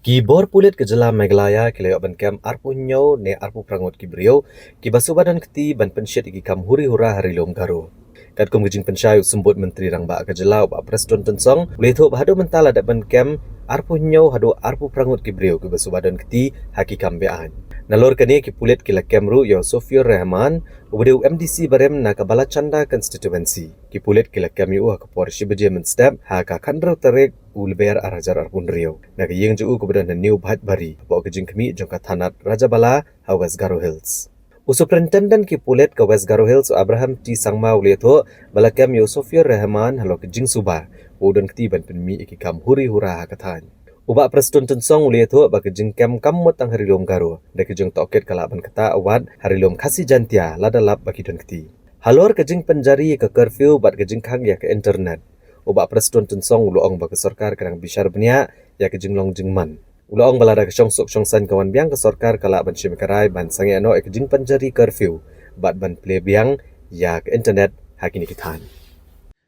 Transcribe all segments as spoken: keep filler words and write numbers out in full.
Ki bor pulit ka jylla Meghalaya ki la ïoh ban kem arphew hynñiew ne arphew phra ngut ki briew kiba suba don kti ban pynshit ïa ki kam huri hura ha Ri Lum Garo. Katkum ka jingpynshai u Symbud Myntri Rangbah ka jylla u Bah Prestone Tynsong u la ïathuh ba haduh mynta la dep ban kem arphew hynñiew haduh arphew phra ngut ki briew kiba suba don kti ha ki kam be-aiñ. Nalor kane ki pulit ki la kem ruh ïa u Sofiur Rahman uba dei u M D C barim na ka Balachanda constituency. Ki pulit ki la kem ïa u ha ka por shi baje mynstep ha ka khathynriew tarik u Lber ar hajar arphew hynriew na ka ïing jong u kaba don ha New Bhaitbari hapoh ka jingkhmih jong ka thanat Rajabala ha West Garo Hills. U Superintendent ki pulit ka West Garo Hills u Abraham T Sangma u la ïathuh ba la kem ïa u Sofiur Rahman halor ka jingsuba ba u don kti ban pynmih ïa ki kam huri hura ha ka thaiñ. U Bah Prestone Tynsong u la ïathuh ba ka jingkem kam mut tang ha Ri Lum Garo, da ka jingtohkit ka lah ban ktah wat ha Ri Lum Khasi Jaintia lada lap ba ki don kti. Halor ka jingpynjari ïa ka curfew bad ka jingkhang ïa ka internet, u Bah Prestone Tynsong u la ong ba ka sorkar ka dang bishar bniah ïa ka jinglong jingman. U la ong ba lada ka shongsuk shongsaiñ ka wan biang, ka sorkar ka lah ban shim ïa ka rai ban sangeh noh ïa ka jingpynjari curfew bad ban plie biang ïa ka internet ha kine ki thaiñ.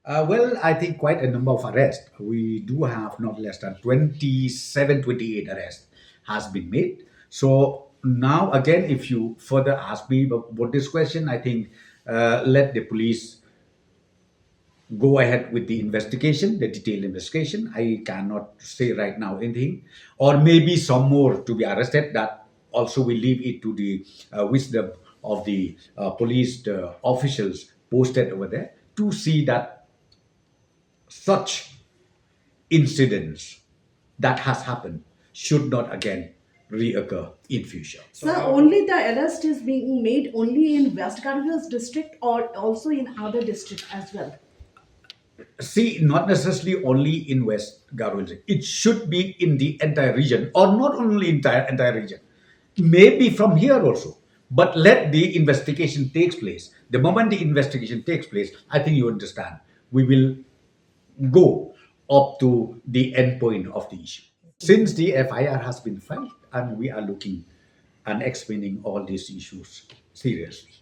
Uh, well, I think quite a number of arrests. We do have not less than twenty-seven, twenty-eight arrests has been made. So now again, if you further ask me about this question, I think uh, let the police go ahead with the investigation, the detailed investigation. I cannot say right now anything. Or maybe some more to be arrested. That also we leave it to the uh, wisdom of the uh, police, the officials posted over there to see that such incidents that has happened should not again reoccur in future. Sir, only the arrest is being made only in West Garo Hills district or also in other district as well? See, not necessarily only in West Garo Hills. It should be in the entire region, or not only entire entire region. Maybe from here also. But let the investigation takes place. The moment the investigation takes place, I think you understand. We will go up to the end point of the issue. Since the F I R has been filed, and we are looking and examining all these issues seriously.